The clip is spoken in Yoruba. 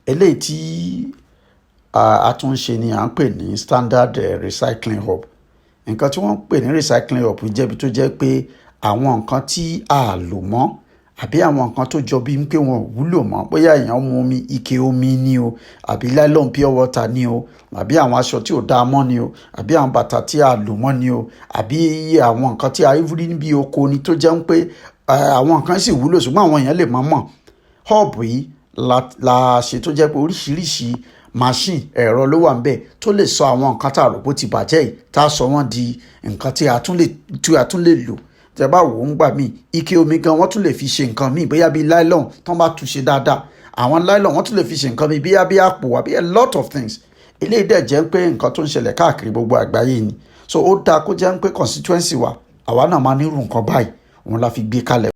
Eléyìí tí a tún ń ṣe ni à ń pè ní standard recycling hub. Nǹkan tí wọ́n ń pè ní recycling hub jẹ́ ibi tó jẹ́ pé àwọn nǹkan tí a lò mọ́ àbí àwọn nǹkan tó jọ bí pé wọn ò wúlò mọ́, bóyá èèyàn mu omi, ike omi ni o, àbí nylon pure water ni o, àbí àwọn aṣọ tí ò dáa mọ́ ni o, àbí àwọn bàtà tí a lò mọ́ ni o, àbí àwọn nǹkan tí a rí níbi oko ni tó jẹ́ pé àwọn nǹkan sì wúlò ṣùgbọ́n àwọn èèyàn lè má mọ̀. Hub yìí la ṣe tó jẹ́ pé oríṣiríṣi machine, ẹ̀rọ ló wà níbẹ̀ tó lè sọ àwọn nǹkan tá a rò pé ó ti bàjẹ́ yìí, tá a sọ wọ́n di nǹkan tí a tún lè lò. Tẹ́ bá wò ó ń gbà míì, ike omi gan, wọ́n tún lè fi ṣe nǹkan míì, bóyá bíi nylon tó ń bá tún ṣe dáadáa. Àwọn nylon, wọ́n tún lè fi ṣe nǹkan míì, bóyá bíi àpò àbí a lot of things. Eléyìí dẹ̀ jẹ́ pé nǹkan tó ń ṣẹlẹ̀ káàkiri gbogbo àgbáyé ni. So ó dáa kó jẹ́ pé constituency wa, àwa náà máa nírú nǹkan báyìí. Òun la fi gbé kalẹ̀.